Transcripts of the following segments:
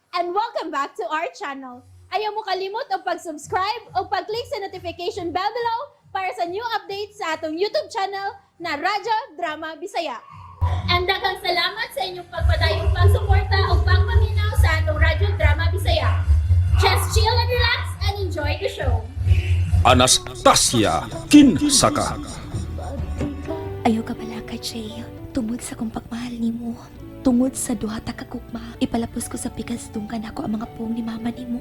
And welcome back to our channel. Ayaw mo kalimot og pag-subscribe o pag-click sa notification bell below para sa new updates sa atong YouTube channel na Radyo Drama Bisaya. And daghang salamat sa inyong pagpadayong pagsuporta o pagpaminaw sa atong Radyo Drama Bisaya. Just chill and relax and enjoy the show. Anastasia Kinsaka. Ayaw ka pala ka, Jay. Tungod sa kong pagmahal nimo. Tungod sa duha ta ka gugma, ipalapos ko sa pikas dunggan ako ang mga puong ni mama nimo.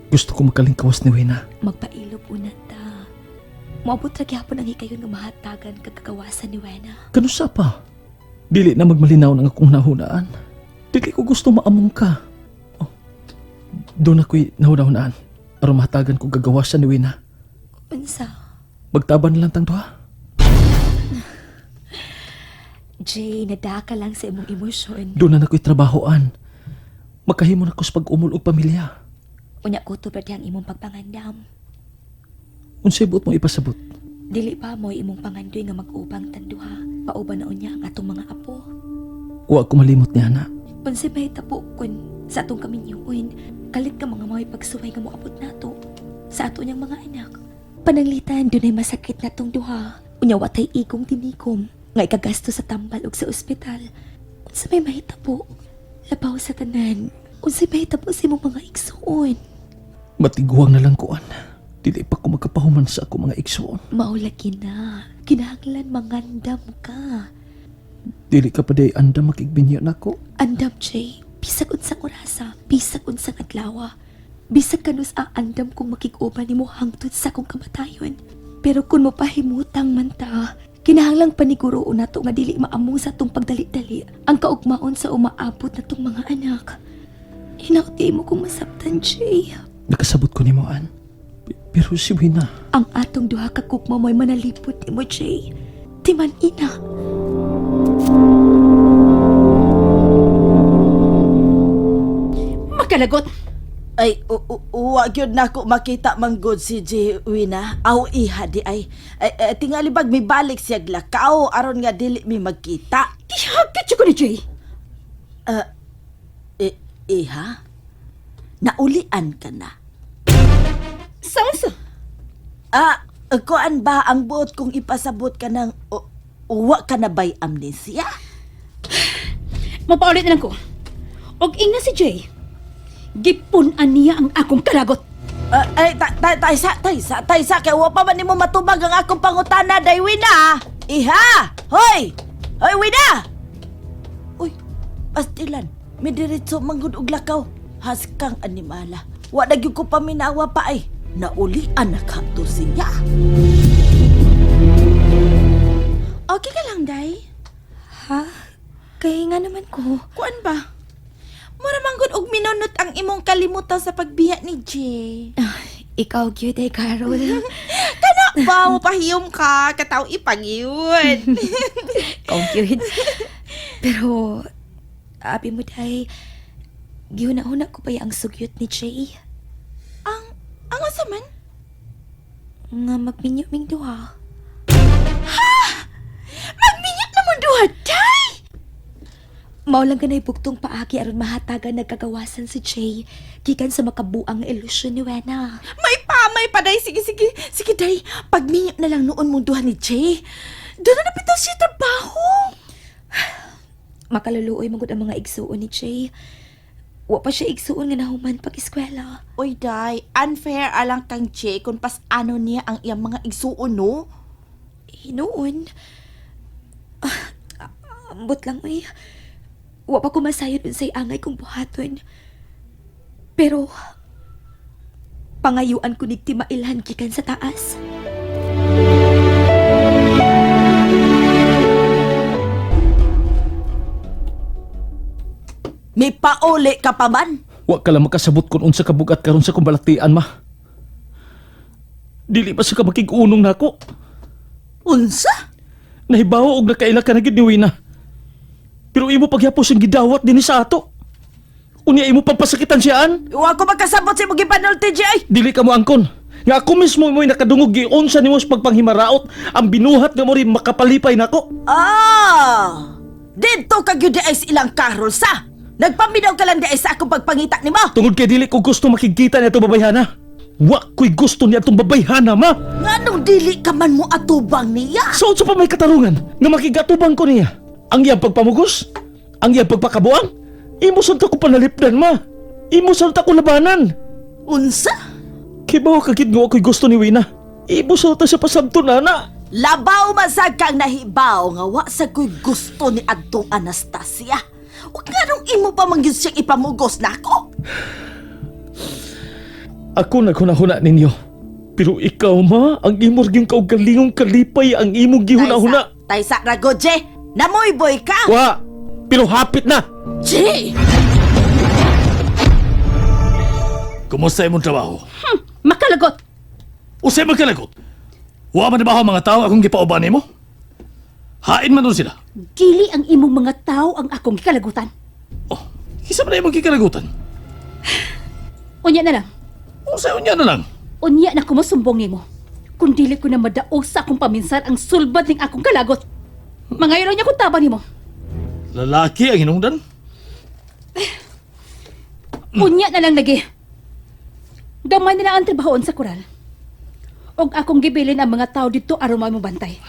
Gusto ko makalingkawas ni Wena. Magpailob una ta. Moabot ra gyapon ang hikayon nga mahatagan kag kagawasan ni Wena. Kanusa pa? Dili na magmalinaw ng akong nahunaan. Dili ko gusto maamong ka. Oh, doon ako'y nahunahunaan. Aron mahatagan ko gagawasan ni Wena. Unsa? Magtaban na lang tang duha. Jay, nadaka lang sa imong emosyon. Doon na ako'y trabahoan. Makahimo na ko sa pag-umol og pamilya. Unya ko to ang imong pagpangandam. Unsay buot mo ipasabot? Dili pa mo imong pangandoy nga mag-ubang tanduha. Pauban na unya ang atong mga apo. Wa ko malimot ni ana. Unsay mahitabo kun sa atong kaminyuon, kalit ka mga may pagsuway nga moabot nato sa ato niyang mga anak. Pananglitan dunay masakit natong duha. Unya watay igong tinikom nga ikagasto sa tambal ug sa ospital. Unsa may mahitabo? Labaw sa tanan. Unsay mahitabo sa imong mga igsuon? Matiguang na lang kuan. Dili pa ko makapahuman sa ako mga igsuon. Mao lagi na. Kinahanglan mangandam ka. Dili ka pa day andam makigbinyo nako. Andam, Jay. Bisag unsang orasa, bisag unsang adlaw. Bisag kanus ang andam kong makig-uban nimo hangtod sa akong kamatayon. Pero kung mapahimutang man ta, kinahanglang paniguroon nato nga dili maamong sa atong pagdali-dali ang kaugmaon sa umaabot natong mga anak. Hinakti mo kong masabtan, Jay. Nakasabot ko nimo an. Pero si Wena, Ang atong duha ka gugma mo'y manalipod nimo, Jay. Timan ina. Makalagot! Ay, wa gyud nako makita man gud si J. Wina. Aw iha di ay. Ay, ay tingali bag mibalik siya lakaw aron nga dili mi magkita. Gihagkat siya ko ni Jay! Eh, iha? Naulian ka na. Sansa! Ah, kuan ba ang buot kong ipasabot ka ng uwa ka na ba'y amnesia? Mapaulit na lang ko. Og ingna si Jay. Gipun-an niya ang akong kalagot. Ah, ay, ta, ta, taysa, taysa, taysa, kay wa pa man nimo matubag ang akong pangutana, day Wina. Iha! Hoy! Hoy, Wina! Uy, pastilan, may diretso manggod og lakaw. Haskang animala. Wa na gyud ko paminawa pa ay. Naulian na kato siya. Okay ka lang, Day? Ha? Kaya nga naman ko. Kuan ba? Mura man gud og minunot ang imong kalimutan sa pagbiya ni Jay. Ikaw gyud ay Carol. Kana ba mo pahiyom ka kataw ipagyud. Ikaw gyud. Pero abi mo day, gihuna-huna ko pa ang sugyot ni Jay. Ang unsa man? Nga magminyo ming duha. Magminyot na mo duha, Day. Mao lang ganay bugtong paagi aron mahatagan nagkagawasan si Jay gikan sa makabuang nga ilusyon ni Wena. May pamay pa, Day. Sige, sige. Sige, Day. Pagminyot na lang noon mong duha ni Jay. Doon na napitaw siya trabaho. Makaluluoy man gud ang mga igsuon ni Jay. Wa pa siya igsuon nga nahuman pag eskwela. Uy, Day. Unfair alang kang Jay kung pas ano niya ang iyang mga igsuon, no? Hinuon. Ah, ambot lang uy. Wa pa ko masayod unsay angay kong buhaton. Pero pangayuan ko nigti mailhan gikan sa taas. May pauli ka pa man? wa ka lang makasabot kung unsa ka bugat karon sa kong balatian ma. Dili ba sa ka makig-unong nako? Unsa? Nahibaw og nakaila ka na gid ni Wina. Pero imo pagyapos ang gidawat dinhi sa ato. Unya imo pampasakitan siyaan. Wa ko makasabot sa imong gipanulti, Jay. Dili ka mo angkon. Nga ako mismo mo'y nakadungog giunsa nimo sa pagpanghimaraot ang binuhat nga mo rin makapalipay nako. Ah! Dito ka gyud ay sa ilang Carol sa. Nagpaminaw ka lang di ay sa akong pagpangita nimo. Tungod kay dili ko gusto makigkita niya itong babayhana. Wa ko'y gusto niya itong babayhana, ma! Nganong dili ka man mo atubang niya? Sa unsa pa may katarungan nga makigatubang ko niya? Ang iyang pagpamugos? Ang iyang pagpakabuang? Imo sa ko panalipdan, ma! Imo sa ko labanan! Unsa? Kibaw ka gid nga wa ko'y gusto ni Wina. Imo sa ta siya pasabto na. Labaw man sad kang nahibaw nga wa sa ko'y gusto ni adtong Anastasia. Ug nganong imo pa man gyud siyang ipamugos nako? Ako naghunahuna ninyo. Pero ikaw, ma, ang imong gyud kaugalingong kalipay ang imong gihunahuna. Taysa, taysa ra go, Jay. Namoy boy ka. Wa! Pero hapit na! Jay! Kumusta imong trabaho? Makalagot! Usay magkalagot. Wa man ba mga tao akong gipauban nimo? Hain man nun sila. Dili ang imong mga tao ang akong gikalagutan. Oh, kinsa man na imong gikalagutan? Unya na lang. Usay unya na lang. Unya na kumusumbong nimo. Kung dili ko na madaog sa akong paminsan ang sulbad ning akong kalagot. Mangayon niya kung taba nimo. Lalaki ang hinungdan. Unya na lang lagi. Gamay na lang ang trabahoon sa koral. Og akong gibilin ang mga tao dito aron mo bantay.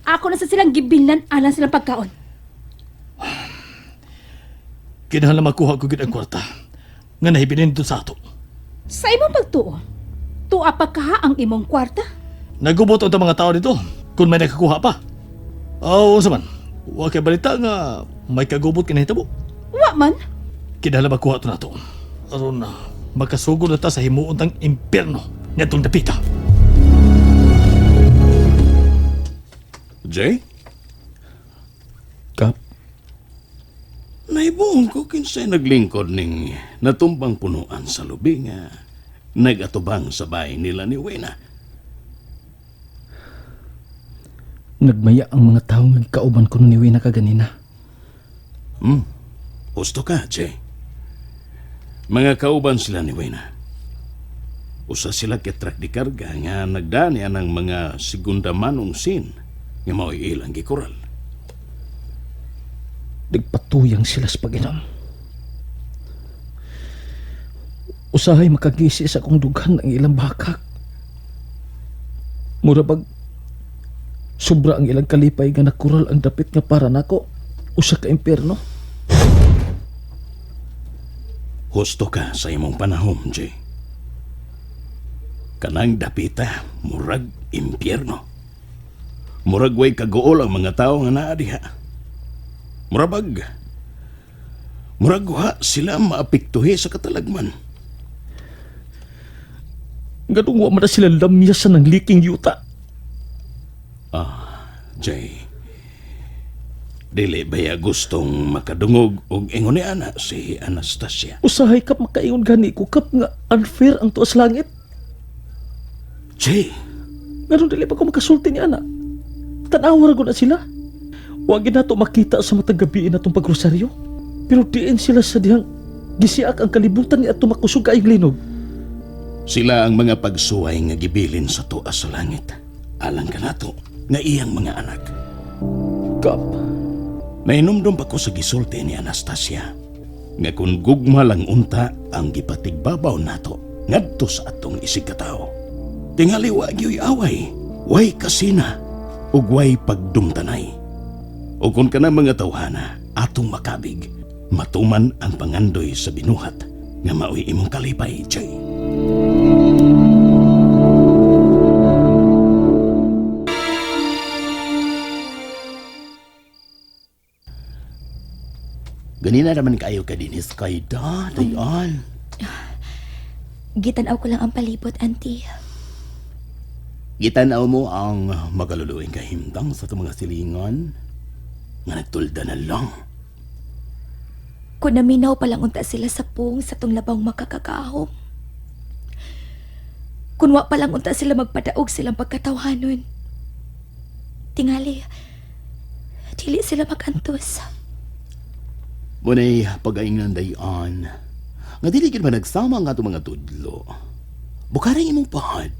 Ako na sa silang gibilnan alang silang pagkaon. Kinahanglan makuha ko gid ang kwarta nga nahibilin dito sa ato. Sa imong pagtuo, tuwa pa ka ang imong kwarta? Nagubot ang mga tao dito kung may nakakuha pa. Oh, unsa man? Wa kay balita nga may kagubot kinahitabo. Wa man. Kinahanglan makuha to nato. Aron na makasugod na ta sa himuon tang impierno niadtong dapita. Jay, Kap, naibuong ko kinsay naglingkod ning natumbang punuan sa lubi nga nagatubang sa bahay nila ni Wena. nagmaya ang mga tao nga kauban ko ni Wina kaganina. Husto ka, Jay. Mga kauban sila ni Wena. Usa sila kay truck di karga nga nagdani ang mga segunda manong sin nga mao'y ilang gikural. Nagpatuyang sila sa pag-inom. Usahay makagisi sa akong dughan ang ilang bakak. Mura bag sobra ang ilang kalipay nga nakural ang dapit nga para nako usa ka impierno. Husto ka sa imong panahon, Jay. Kanang dapita, murag impyerno. Murag way kaguol ang mga tao nga naa diha. Murabag. Murag wa sila maapektuhi sa katalagman. Nganong wa man na sila lamya sa nang liking yuta. Jay, dili baya gustong makadungog og ingon ni ana si Anastasia. Usahay kap makaingon gani ko kap nga unfair ang tuas langit. Jay, Nganong dili pa ko makasulti ni ana. Tanawa ra gud na sila. Wa gid nato makita sa matag gabi na atong pagrosaryo. Pero diin sila sa dihang gisiak ang kalibutan ni ato makusog kaayong linog. sila ang mga pagsuway nga gibilin sa tuas sa langit. Alang kanato nga iyang mga anak. Kap, Nainumdum pa ko sa gisulti ni Anastasia nga kung gugma lang unta ang gipatigbabaw nato ngadto sa atong isig katawo. Tingali wa gyoy away, way kasina ug way pagdumtanay. O kung kana mga tawhana atong makabig, matuman ang pangandoy sa binuhat nga maoy imong kalipay, Jay. Ganina naman kayo ka dinis kay da, dayon. Gitanaw ko lang ang palibot, auntie. Gitanaw mo ang magaluluing kahimtang sa itong mga silingan nga nagtulda na lang. Kung naminaw pa lang unta sila sa pung sa tong labang makakagahom. Kun wa pa lang unta sila magpadaog silang pagkatawhanon. Tingali, dili sila makantos. Munay pagaingnan dayon. Nga dili gid ba nagsama ang atong mga tudlo. Bukaring imong pahad.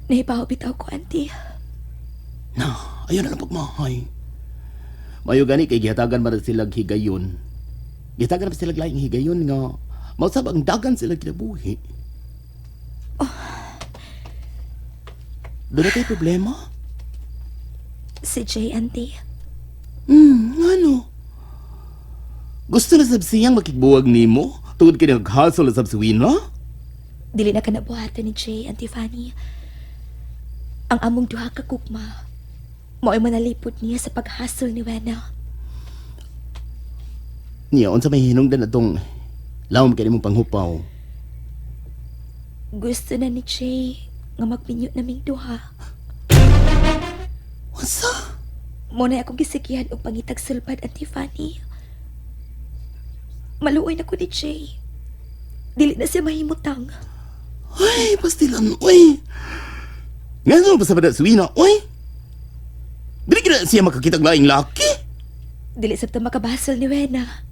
Nahibaw bitaw ko, auntie. Na, ayaw na lang pagmahay. Mayo gani kay gihatagan man na sila higayon. Gihatagan man sila laing higayon nga mausab ang dagan sila kinabuhi. Oh. Doon na kay problema? Si Jay, auntie. Ano? Gusto na sab siyang makigbuwag nimo tungod kay naghasol na sab si Wina? Dili na ka nabuhatan ni Jay, Auntie Fanny. Ang among duha ka gugma, mao'y manalipod niya sa paghasol ni Wena. Niya, unsa may hinungdan atong lawom kay nimong panghupaw. Gusto na ni Jay nga magminyo naming duha. Unsa? Mo na akong gisigihan og pangitag sulbad, Auntie Fanny. Maluoy na ko ni Jay. Dili na siya mahimutang. Ay, pastilan, oy. Ngano pa sa bada si Wina, oy? Dili gid siya makakita og laing laki. Dili sabta makabasol ni Wena.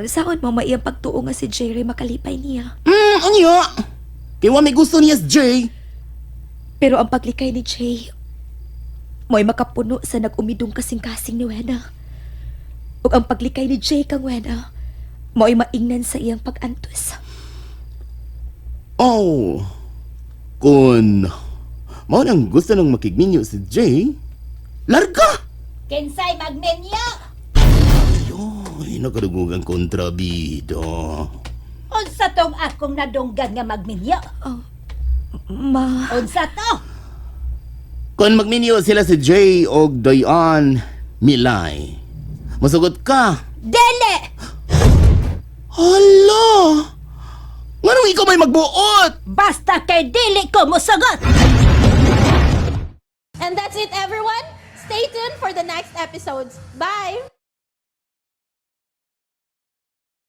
Saon mo maiyang pagtuo nga si Jay ray makalipay niya. Unya. Kay wa may gusto niya si Jay. Pero ang paglikay ni Jay, mo'y makapuno sa nag-umidong kasing-kasing ni Wena. Ug ang paglikay ni Jay kang Wena, mo'y maingnan sa iyang pag-antos. Oh. Kun mao nang gusto nang makigminyo si Jay, larga. Kinsay magminyo? Ay, nakadungog ang kontrabida. Unsa tong akong nadunggan nga magminyo? Ma, Unsa to? Kung magminyo sila si Jay og Dayan Milay, masugot ka. Dili! Hala! Nganong ikaw may magbuot? Basta kay dili ko mosugot! And that's it, everyone. Stay tuned for the next episodes. Bye!